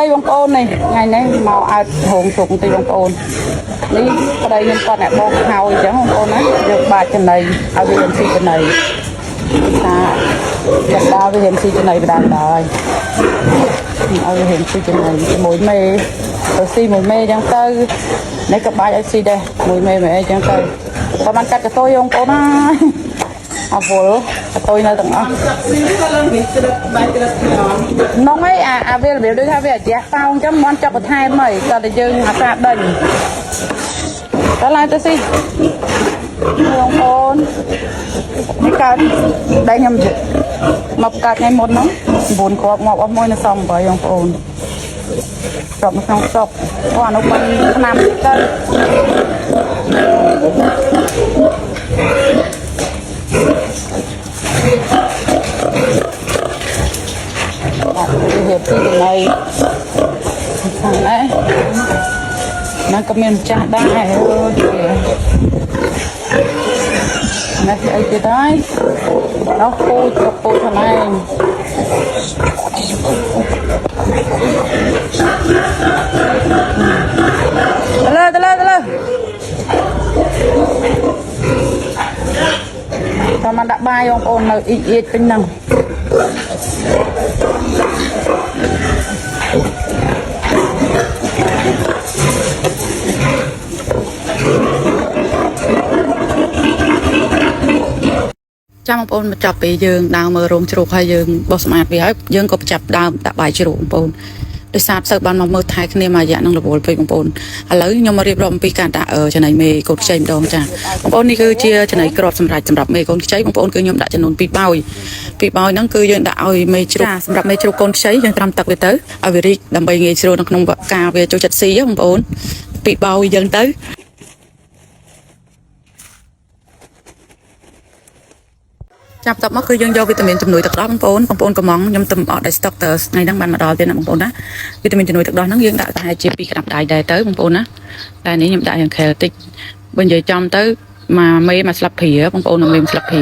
ដីបងប្អូននេះថ្ងៃនេះមកអើតរោងជ្រុកបន្តិចបងប្អូននេះប្តីខ្ញុំគាត់អ្នកបោកហើយអញ្ចឹងបងប្អូនណាយកបាតចំណីឲ្យវារៀនស៊ីចំណីថាចាប់ដល់វារៀនស៊ីចំណីបដាបដាហើយឲ្យវារៀនស៊ីចំណីជាមួយមេទៅស៊ីមួយមេអញ្ចឹងទៅនេះក៏បាច់ឲ្យស៊ីដែរមួយមេមួយអីអញ្ចឹងទៅបើបានកាត់កតុយបងប្អូនណាអវលកតុយនៅទាំងអស់ ស៊ីក៏ឡើងនេះក្រិតបាយក្រិតខ្ញុំ នងឯអាអាវារបៀបដូចថាវាអាជះប៉ោងអញ្ចឹងមិនចាប់បន្ថែមហីតើតែយើងអាសាដេញតើឡើងទៅស៊ីបងប្អូននេះកើតដេញខ្ញុំមកកើតថ្ងៃមុនហ្នឹង9គ្រាប់ងាប់អស់មួយនៅសំ8បងប្អូនគ្រាប់នៅក្នុងស្រុកអូអានោះបានឆ្នាំតិចទៅដាក់វារៀបទីចំណីខាងនេះណាក៏មានម្ចាស់ដែរអូយណាស់អីទៀតហើយនោះពូជក៏ពូជខ្លួនឯងទៅលើទៅលើទៅលើតើមកដាក់បាយបងប្អូននៅអ៊ីអៀចពេញហ្នឹង ចាំបងប្អូនមកចាប់ពេលយើងដើរមើលរោងជ្រូកហើយយើងបោះសម្អាតវាហើយយើងក៏ចាប់ដើមដាក់បាយជ្រូកបងប្អូនដោយសារផ្សូវបានមកមើលថែគ្នាមួយរយៈនឹងរវល់ពេកបងប្អូនឥឡូវខ្ញុំមករៀបរាប់អំពីការដាក់ចំណីមេកូនខ្ចីម្ដងចាបងប្អូននេះគឺជាចំណីក្របសម្រាប់សម្រាប់មេកូនខ្ចីបងប្អូនគឺខ្ញុំដាក់ចំនួន2បោយ2បោយហ្នឹងគឺយើងដាក់ឲ្យមេជ្រូកសម្រាប់មេជ្រូកកូនខ្ចីយើងត្រាំទឹកវាទៅឲ្យវារីកដើម្បីងាយស្រួលនៅក្នុងការវាចូលចិត្តស៊ីបងប្អូន2បោយយើងទៅ ចាប់តបមកគឺយើងយកវីតាមីនជំនួយទឹកដោះបងប្អូនបងប្អូនកំងខ្ញុំទំអត់ដែលស្តុកតើថ្ងៃហ្នឹងបានមកដល់ទៀតណាបងប្អូនណាវីតាមីនជំនួយទឹកដោះហ្នឹងយើងដាក់ប្រហែលជា2ក្តាប់ដៃដែរទៅបងប្អូនណាតែនេះខ្ញុំដាក់យ៉ាងខែលតិចបើនិយាយចំទៅមួយមេមួយស្លាបព្រាបងប្អូនមួយមេមួយស្លាបព្រា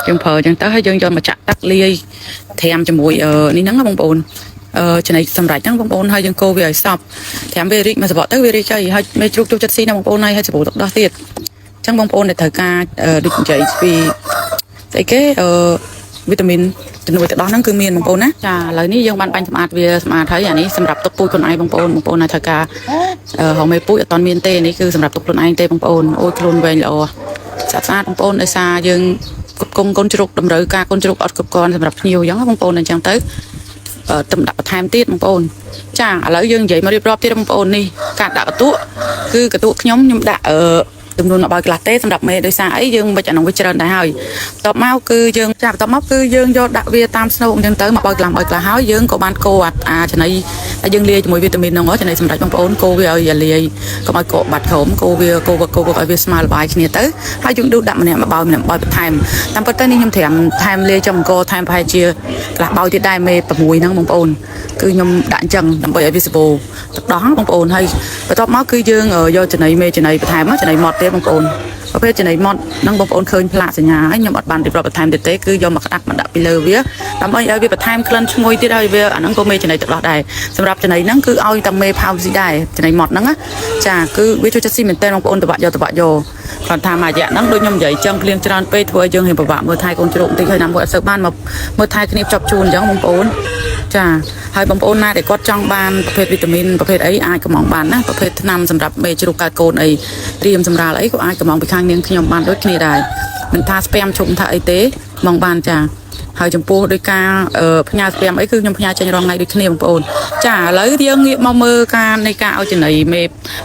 យើងប្រើអញ្ចឹងទៅហើយយើងយកមកចាក់ទឹកលាយត្រាំជាមួយនេះហ្នឹងណាបងប្អូនអឺចំណីសម្រាប់ហ្នឹងបងប្អូនហើយយើងកូរវាឲ្យសព្វត្រាំវារីកមួយសបកទៅវារីកហើយហើយមេជ្រូកចូលចិត្តស៊ីណាបងប្អូនហើយហើយសម្បូរទឹកដោះទៀតអញ្ចឹងបងប្អូនដែលត្រូវការដូចនិយាយពី ស្អីគេអឺវីតាមីនជំនួយទឹកដោះហ្នឹងគឺមានបងប្អូនណាចាឥឡូវនេះយើងបានបាញ់សម្អាតវាសម្អាតហើយអានេះសម្រាប់ទុកពូជខ្លួនឯងបងប្អូនបងប្អូនណាត្រូវការហៅមេពូជអត់ទាន់មានទេនេះគឺសម្រាប់ទុកខ្លួនឯងទេបងប្អូនអូយខ្លួនវែងល្អស្អាតស្អាតបងប្អូនដោយសារយើងគ្រប់គងកូនជ្រូកតម្រូវការកូនជ្រូកអត់គ្រប់គ្រាន់សម្រាប់ភ្ញៀវអញ្ចឹងបងប្អូនអញ្ចឹងទៅទំដាក់បន្ថែមទៀតបងប្អូនចាឥឡូវយើងនិយាយមករៀបរាប់ទៀតបងប្អូននេះការដាក់កន្ទក់គឺកន្ទក់ខ្ញុំខ្ញុំដាក់អឺចំនួនមកបើខ្លះទេសម្រាប់មេដោយសារអីយើងមិនអានោះវាច្រើនដែរហើយបន្ទាប់មកគឺយើងចាបន្ទាប់មកគឺយើងយកដាក់វាតាមស្នូកអញ្ចឹងទៅមកបើខ្លះបើខ្លះហើយយើងក៏បានកោអាចំណីដែលយើងលាយជាមួយវីតាមីនហ្នឹងចំណីសម្រាប់បងប្អូនកោវាឲ្យលាយកុំឲ្យកកបាត់ក្រុមកោវាកោវាកោវាឲ្យវាស្មើលបាយគ្នាទៅហើយយើងឌូដាក់ម្នាក់មកបោយម្នាក់បោយបន្ថែមតាមពិតទៅនេះខ្ញុំត្រាំថែមលាយចំអង្គថែមប្រហែលជាកន្លះបោយទៀតដែរមេ6ហ្នឹងបងប្អូនគឺខ្ញុំដាក់អញ្ចឹងដើម្បីឲ្យវាសម្បូរទឹកដោះបងប្អូនហើយបន្ទាប់មកគឺយើងយកចំណីមេចំណីបន្ថែមចំណីម៉ត់ទៀតបងប្អូនប្រភេទចំណីម៉ត់ហ្នឹងបងប្អូនឃើញផ្លាកសញ្ញាហើយខ្ញុំអត់បានរៀបរាប់បន្ថែមទៀតទេគឺយកមកក្តាប់មកដាក់ពីលើវាដើម្បីឲ្យវាបន្ថែមក្លិនឈ្ងុយទៀតហើយវាអាហ្នឹងក៏មេចំណីទឹកដោះដែរសម្រាប់ចំណីហ្នឹងគឺឲ្យតែមេផោមស៊ីដែរចំណីម៉ត់ហ្នឹងណាចាគឺវាចូលចិត្តស៊ីមែនតើបងប្អូនតបាក់យកតបាក់យកគាត់ថាមួយរយៈហ្នឹងដូចខ្ញុំនិយាយចឹងភ្លៀងច្រើនពេកធ្វើឲ្យយើងរៀងពិបាកមើលថែកូនជ្រូកបន្តិចហើយណាមួយអត់សូវបានមកមើលថែគ្នាភ្ជាប់ជួនអញ្ចឹងបងប្អូនចាហើយបងប្អូនណាដែលគាត់ចង់បានប្រភេទវីតាមីនប្រភេទអីអាចកំងបានណាប្រភេទថ្នាំសម្រាប់មេជ្រូកកើតកូនអីត្រៀមសម្រាលអីក៏អាចកំងពីខាងនាងខ្ញុំបានដូចគ្នាដែរមិនថាស្ពាមឈប់ថាអីទេកំងបានចាហើយចំពោះដោយការផ្ញើស្ពាមអីគឺខ្ញុំផ្ញើចេញរាល់ថ្ងៃដូចគ្នាបងប្អូនចាឥឡូវយើងងាកមកមើលការនៃការឲ្យចំណីមេ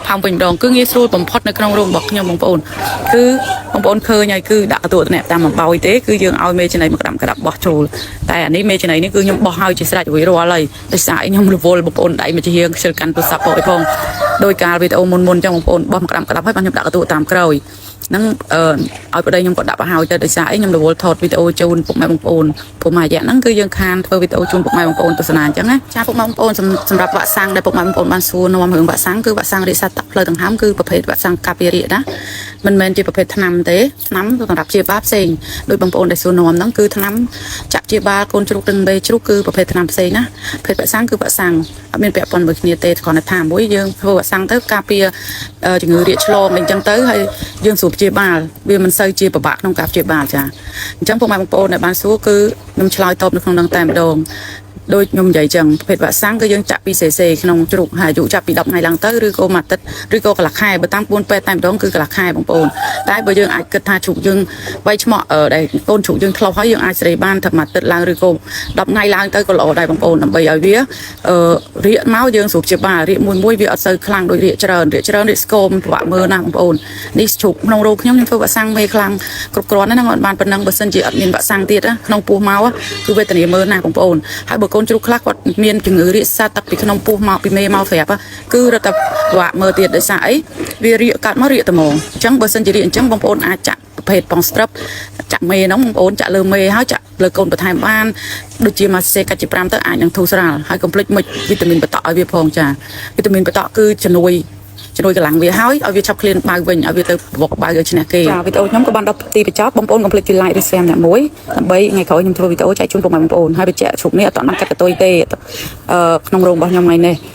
ផោមវិញម្ដងគឺងាយស្រួលបំផុតនៅក្នុងរោងរបស់ខ្ញុំបងប្អូនគឺបងប្អូនឃើញហើយគឺដាក់កន្ទក់តំណាក់តាមអំបោយទេគឺយើងឲ្យមេចំណីមកក្តាប់ក្តាប់បោះចូលតែអានេះមេចំណីនេះគឺខ្ញុំបោះឲ្យជាស្រេចរួចរាល់ហើយដោយសារខ្ញុំរវល់បងប្អូនដៃមកជារៀងខ្ជិលកាន់ទូរស័ព្ទផងអីផងដោយកាលវីដេអូមុនមុនចឹងបងប្អូនបោះមកក្តាប់ក្តាប់ហើយបានខ្ញុំដាក់កន្ទក់តាមក្រោយហ្នឹងអឺឲ្យប្តីខ្ញុំក៏ដាក់ប្រហើយទៅដោយសារអីខ្ញុំរវល់ថតវីដេអូជូនពុកម៉ែបងប្អូនពុកម៉ែរយៈហ្នឹងគឺយើងខានធ្វើវីដេអូជូនពុកម៉ែបងប្អូនទស្សនាអញ្ចឹងណាចាពុកម៉ែបងប្អូនសម្រាប់វ៉ាក់សាំងដែលពុកម៉ែបងប្អូនបានសួរនាំរឿងវ៉ាក់សាំងគឺវ៉ាក់សាំងរាជសត្វផ្លូវដង្ហើមគឺប្រភេទវ៉ាក់សាំងកាពីរិយណា មិនមែនជាប្រភេទថ្នាំទេថ្នាំសម្រាប់ព្យាបាលផ្សេងដោយបងប្អូនដែលសួរនាំហ្នឹងគឺថ្នាំចាក់ព្យាបាលកូនជ្រូកទាំងមេជ្រូកគឺប្រភេទថ្នាំផ្សេងណាប្រភេទវ៉ាក់សាំងគឺវ៉ាក់សាំងអត់មានពាក់ព័ន្ធមួយគ្នាទេគ្រាន់តែថាមួយយើងធ្វើវ៉ាក់សាំងទៅការពារជំងឺរាកឆ្លងអីចឹងទៅហើយយើងស្រួលព្យាបាលវាមិនសូវជាពិបាកក្នុងការព្យាបាលចាអញ្ចឹងពុកម៉ែបងប្អូនដែលបានសួរគឺខ្ញុំឆ្លើយតបនៅក្នុងនឹងតែម្ដងដូចខ្ញុំនិយាយចឹងប្រភេទវ៉ាក់សាំងគឺយើងចាក់2 cc ក្នុងជ្រូកហើយអាយុចាប់ពី10ថ្ងៃឡើងទៅឬក៏មួយអាទិត្យឬក៏កន្លះខែបើតាមក្បួនពេទ្យតែម្ដងគឺកន្លះខែបងប្អូនតែបើយើងអាចគិតថាជ្រូកយើងវៃឆ្មក់ដែលកូនជ្រូកយើងឆ្លោះហើយយើងអាចសេរីបានតែមួយអាទិត្យឡើងឬក៏10ថ្ងៃឡើងទៅក៏ល្អដែរបងប្អូនដើម្បីឲ្យវាអឺរាកមកយើងស្រួលព្យាបាលរាកមួយមួយវាអត់សូវខ្លាំងដូចរាកច្រើនរាកច្រើនរាកស្គមពិបាកមើលណាស់បងប្អូននេះជ្រូកក្នុងរោងខ្ញុំខ្ញុំធ្វើវ៉ាក់សាំងមេខ្លាំងគ្រប់គ្រាន់ណាស់មិនបានប៉ុណ្ណឹងបើសិនជាអត់មានវ៉ាក់សាំងទៀតណាក្នុងពោះមកគឺវេទនាមើលណាស់បងប្អូនហើយបើកូនជ្រូកខ្លះគាត់មានជំងឺរាកសាទឹកពីក្នុងពោះមកពីមេមកស្រាប់គឺរត់តែពិបាកមើលទៀតដោយសារអីវារាកកាត់មករាកត្មងអញ្ចឹងបើសិនជារាកអញ្ចឹងបងប្អូនអាចចាក់ប្រភេទប៉ងស្ត្រឹបចាក់មេហ្នឹងបងប្អូនចាក់លើមេហើយចាក់លើកូនបន្ថែមបានដូចជាមួយសេកាច់ជា5ទៅអាចនឹងធូរស្រាលហើយកុំភ្លេចមុជវីតាមីនបតក់ឲ្យវាផងចាវីតាមីនបតក់គឺជំនួយជំនួយកម្លាំងវាហើយឲ្យវាឆាប់ឃ្លានបាវវិញឲ្យវាទៅប្រវកបាវឲ្យឈ្នះគេចាវីដេអូខ្ញុំក៏បានដល់ទីបញ្ចប់បងប្អូនកុំភ្លេចជួយ like ឬ share អ្នកមួយដើម្បីថ្ងៃក្រោយខ្ញុំធ្វើវីដេអូចែកជូនពុកម៉ែបងប្អូនហើយបញ្ជាក់ជ្រូកនេះអត់បានកាត់កតុយទេអឺក្នុងរោងរបស់ខ្ញុំថ្ងៃនេះ។